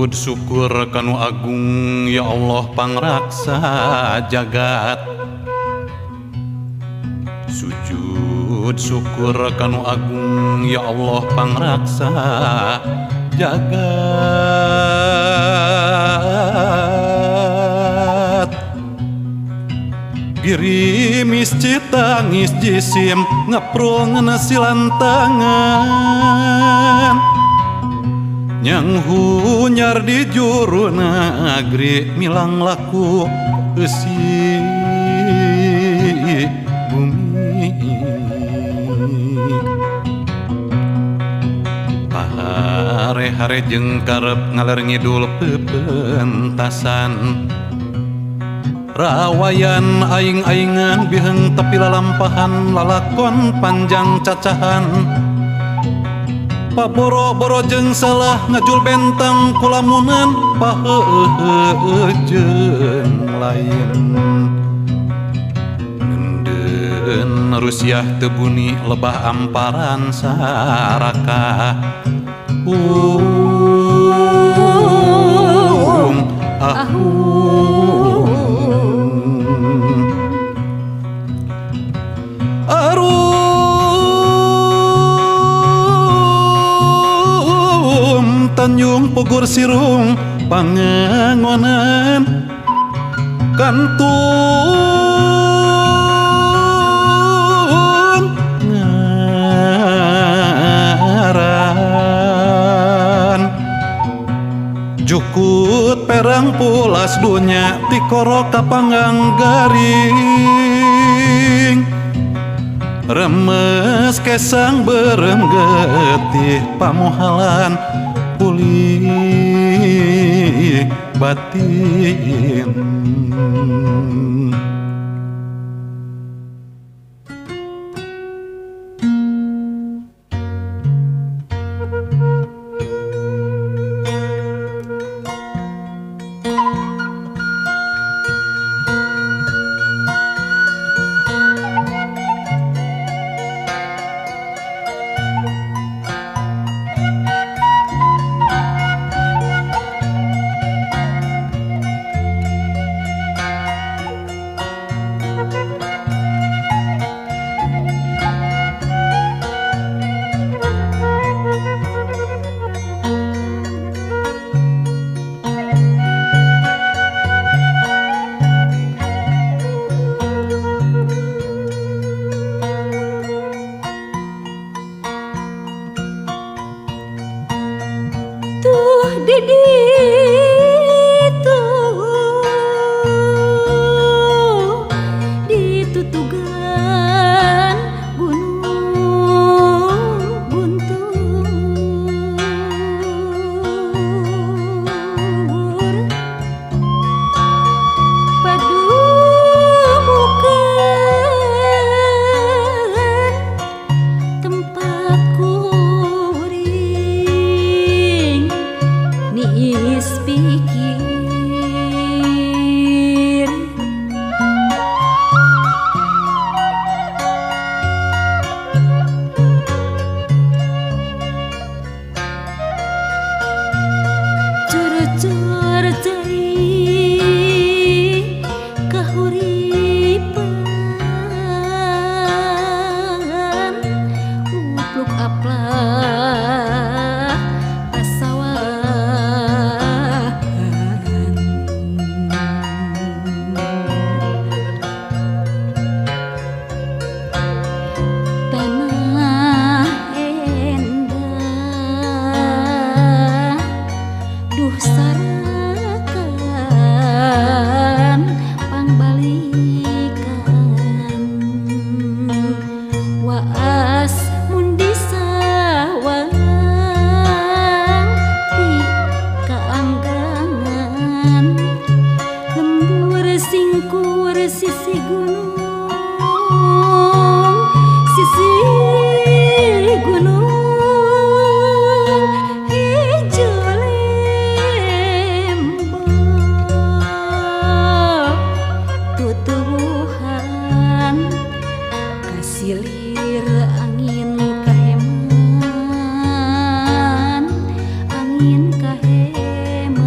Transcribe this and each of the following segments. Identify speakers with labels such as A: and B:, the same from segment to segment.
A: Sujud syukur kanu agung ya Allah pangraksa jagat. Sujud syukur kanu agung ya Allah pangraksa jagat. Girimis citangis jisim ngeprul ngena silantangan. Nyang hunyar di juru nagri milang laku eusi bumi. Pahare-hare jeung karep ngaler ngidul pepentasan. Rawayan aing-aingan biheng tepi lalampahan lalakon panjang cacahan. Paboro-boro jeung salah ngajul bentang kulamunan paheuheuh jeung lain. Nenden Rusiah teu buni lebah amparan sarakah. Ahung. Arum Tanjung Pugur Sirung pangangonan kantun ngaran. Jukut perang pulas dunya tikoro kapanggang garing. Remes kesang berem getih pamohalan pulih batin.
B: Ditutugan gunung guntur padubukan tempat kuring niis pikir. Cur-cur cai kahuripan upluk aplah pasawahan. Tanah endah duh sarakan pangbalikan waas mun disawang ti kaanggangan lembur singkur sisi gunung sisi gunung hejo lembok tutuwuhan kasilir angin kaheman angin kaheman.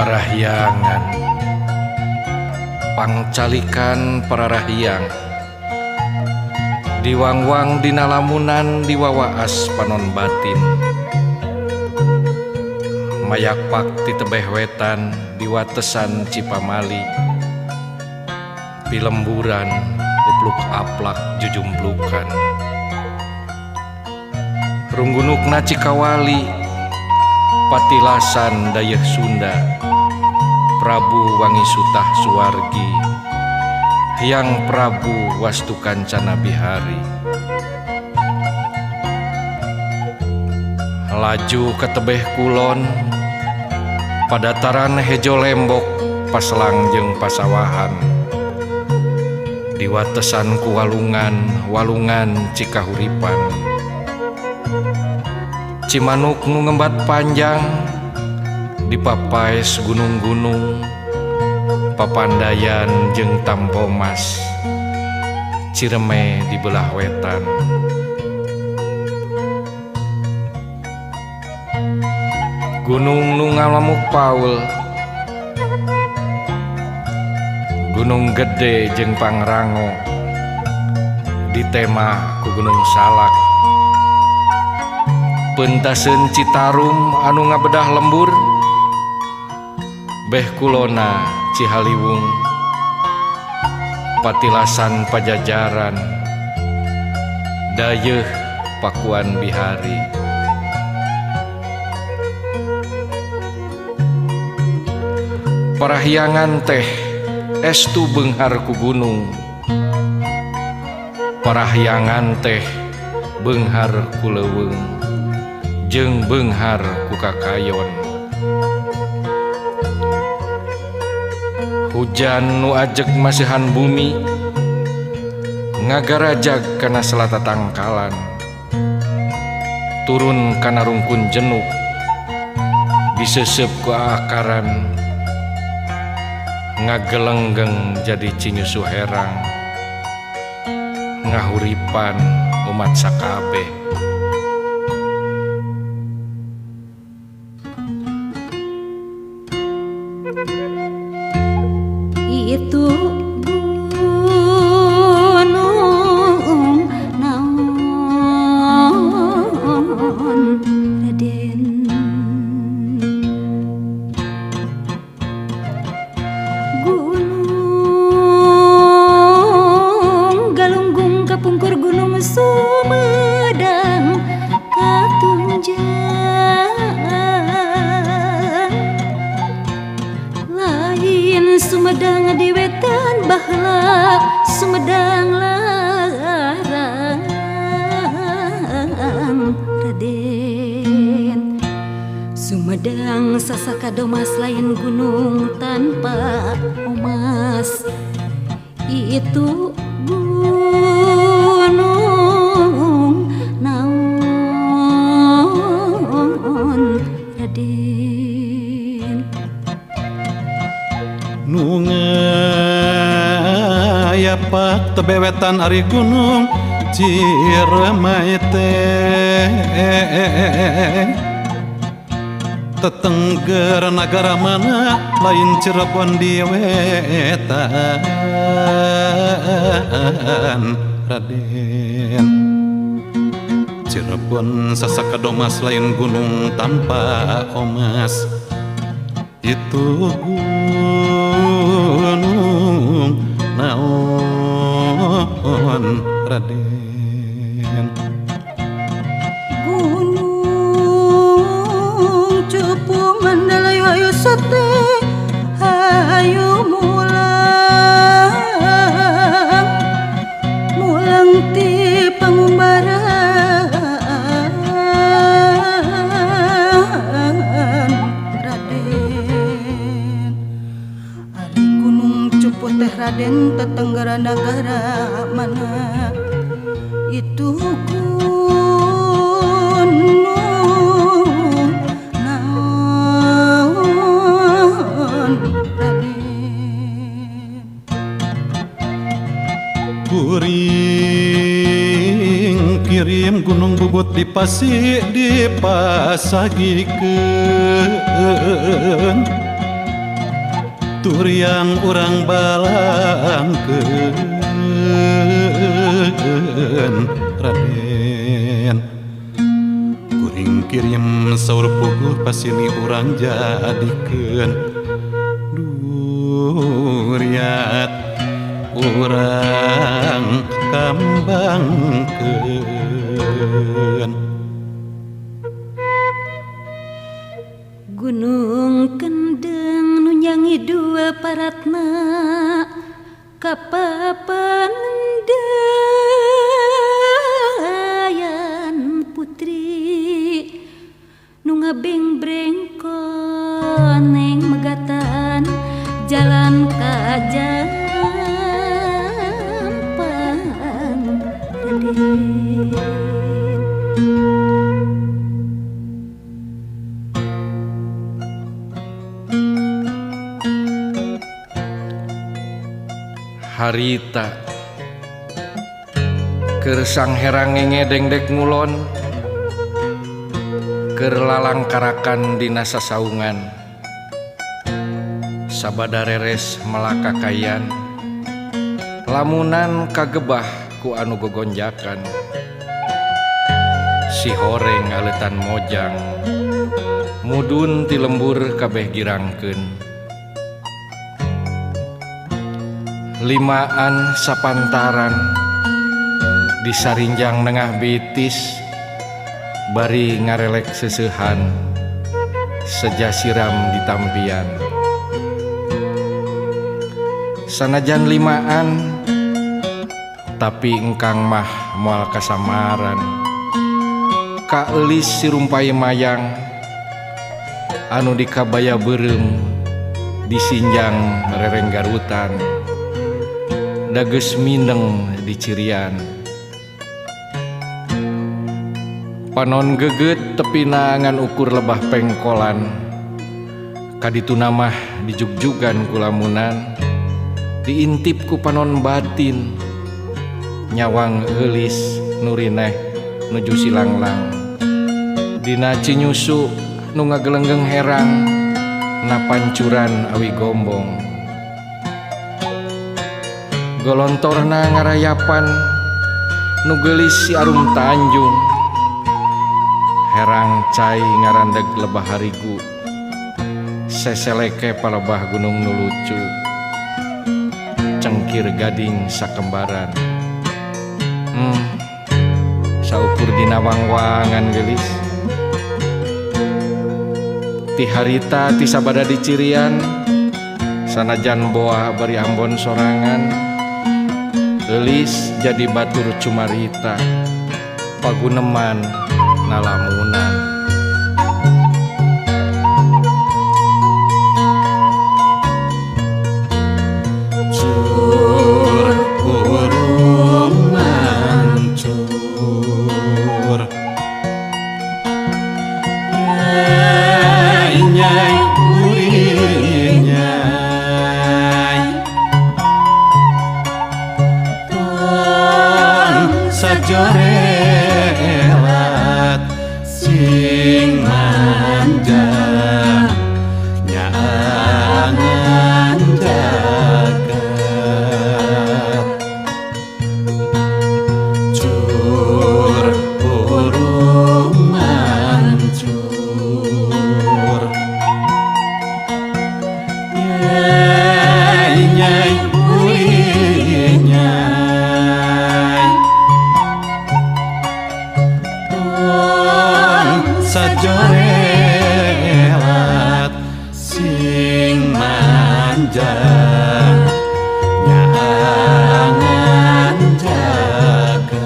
C: Parahyangan pangcalikan pararahyang diwangwang dina lamunan diwawaas panon batin mayakpak ti tebeh wetan diwatesan Cipamali pilemburan upluk aplak jujumblukan runggunukna Cikawali patilasan dayeuh Sunda Prabu Wangi Sutah Suwargi Hyang Prabu Wastu Kancana Bihari laju ke tebeh kulon padataran hejo lembok paselang jeung pasawahan diwatesan ku walungan walungan Cikahuripan Cimanuk nu ngembat panjang dipapaes gunung-gunung Papandayan jeung Tampomas Cireme di belah wetan Gunung nu ngalamuk Paul Gunung Gede jeung Pangrango ditema ku Gunung Salak Pentaseun Citarum anu ngabedah lembur beh kulona Cihaliwung patilasan Pajajaran dayeuh Pakuan Bihari Parahyangan teh estu beunghar ku gunung Parahyangan teh beunghar ku leuweung jeung beunghar ku kakayon Hujan nu ajeg masihan bumi ngagarajag kana selata tangkalan turun kana rungkun jenuk disesep ku aakaran ngagelenggeng jadi cinyusu herang ngahuripan umat sakabeh.
B: Itu gunung naon Raden Gunung Galunggung kapungkur Gunung Sumedang katunjang lain Sumedang di wetan baheula Sumedang larang Raden Sumedang sasaka domas lain gunung tanpa omas itu gunung naon Raden
A: Nu ngayapak tebewetan ari gunung Ciremai teh tetengger nagara mana lain Cirebon di wetan Raden Cirebon sasaka domas lain gunung tanpa omas itu gunung naon Raden
D: Gunung Cepu Mandalayu ayo sate ayo mulang mulang ti pangumbaran Raden Ari Gunung Cepu teh Raden tetenggara nagara mana itu gunung naon Raden
A: Kuring kirim gunung bubut di pasi dipasagikeun Turiang urang balangkeun Raden kuring kirim saur puguh pasini urang jadikeun duriat urang kambangkeun.
B: Gunung Kendeng nu nyangi dua paratna kapapandayan putri nu ngabengbreng koneng megatan jalan ka Jampang Raden.
C: Harita keur sangherang ngenge dengdek ngulon keur lalangkarakan dina sasaungan sabada reres melakakayan lamunan kagebah ku anu gogonjakan si horeng aleutan mojang mudun ti lembur kabeh girangkeun limaan sapantaran disarinjang nengah bitis bari ngarelek seseuhan seja siram ditampian sanajan limaan tapi engkang mah moal kasamaran kaeulis sirumpai mayang anu dikabaya beureum disinjang rereng garutan dages mindeng di cirian panon geget tepina ngan ukur lebah pengkolan kadituna mah dijugjugan kulamunan diintip ku panon batin nyawang eulis nurineh nuju silanglang dina cinyusu nu ngagelenggeng herang napancuran awi gombong golontorna ngarayapan nu geulis si arum tanjung herang cai ngarandeg lebah harigu seseleke palebah gunung nu lucu cengkir gading sakembaran saukur dina wangwangan geulis ti harita ti sabada dicirian sanajan boa bari ambon sorangan geulis jadi batur cumarita paguneman nalamunan.
A: Cur burung mancur nyai nyai nyai tong sajorelat sing manja nyaangan jagat cur burung mancur nyai nyai nyai tong sajorelat sing manja nyaangan jagat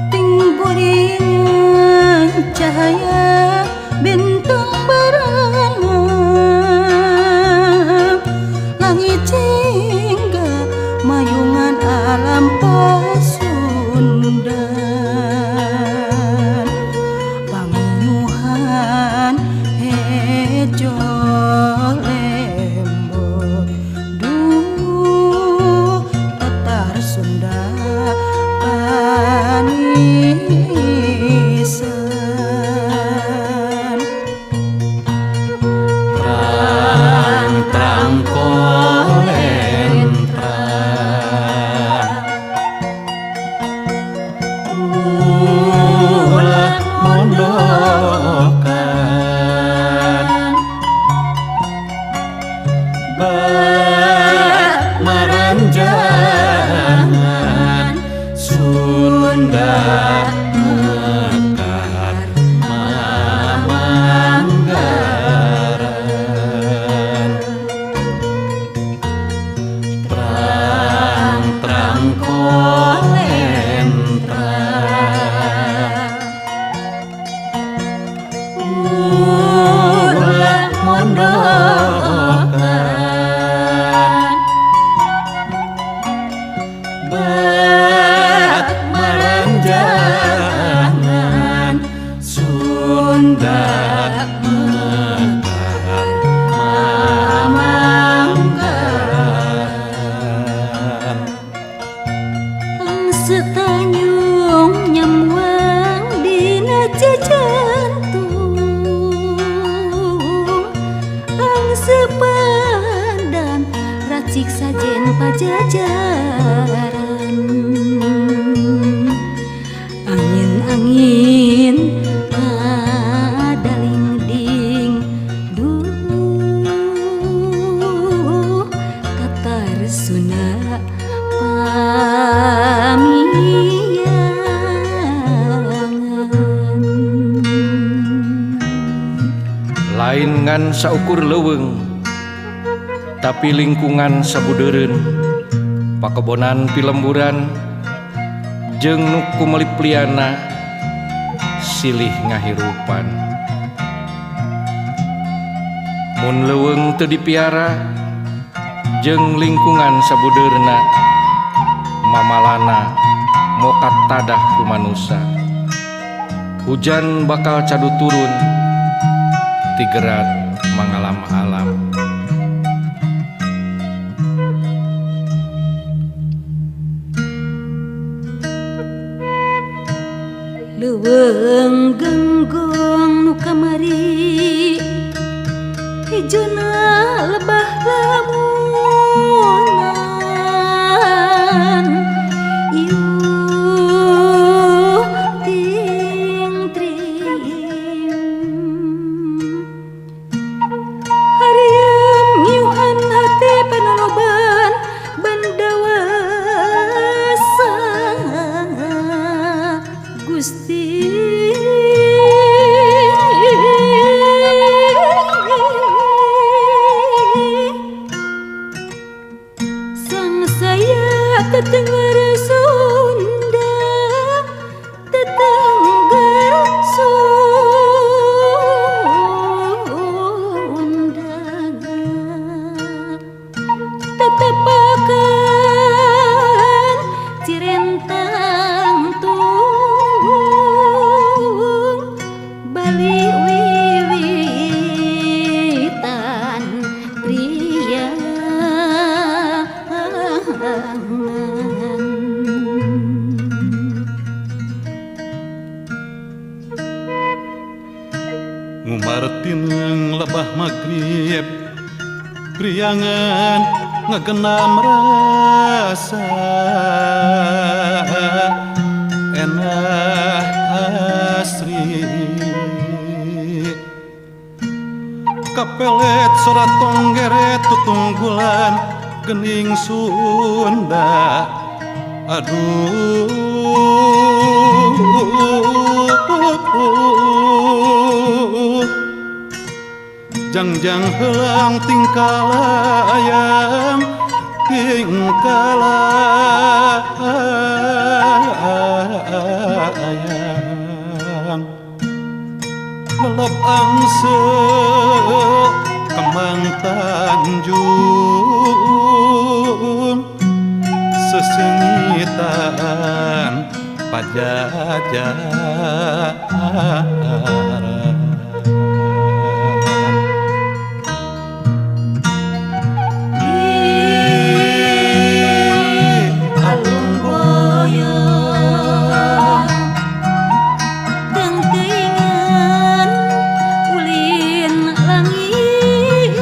D: ting buringan cahaya bintang barangan langit jingga mayungan alam Pasundan pangunyuhan hejo lembut duh tatar Sunda panisan.
A: Ulah mondokan bak maranjangan Sunda mekar mamanggaran Trang-trang kolentra ulah mondokan bak maranjangan Sunda mekar mamanggaran
B: Setanyung nyamuang dina jajantung Ang sepandan racik sajen pajajaran Angin-angin adaling-ding duh Katar Sunda pamiangan.
C: Lain ngan saukur leuweung tapi lingkungan sabudeureun pakebonan pilemburan jeung nu kumelipliana silih ngahirupan. Mun leuweung teu dipiara jeung lingkungan sabudeurna mamalana mokat tadah ku manusa. Hujan bakal cadu turun tigerat mangalam-alam.
B: Leuweung genggong nu kamari hijona lebah lamunan iuh ting trim harieum ngiuhan hate panoloban bandawasa Gusti. Sang saya tetengger Sunda, tetengger Sunda, tetepakan cirentang tung bali wiwitan priangan.
A: Ngumartineng lebah magrib priangan ngegenam rasa enah asri kapelet sora tonggeret tutunggulan gening Sunda aduh jangjang helang tingkalayang tingkalayang lelep angse kemang Tanjung sesengitan Pajajaran.
B: Ulin langit.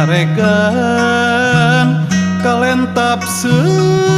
A: Ngaregan kalentap seuneu.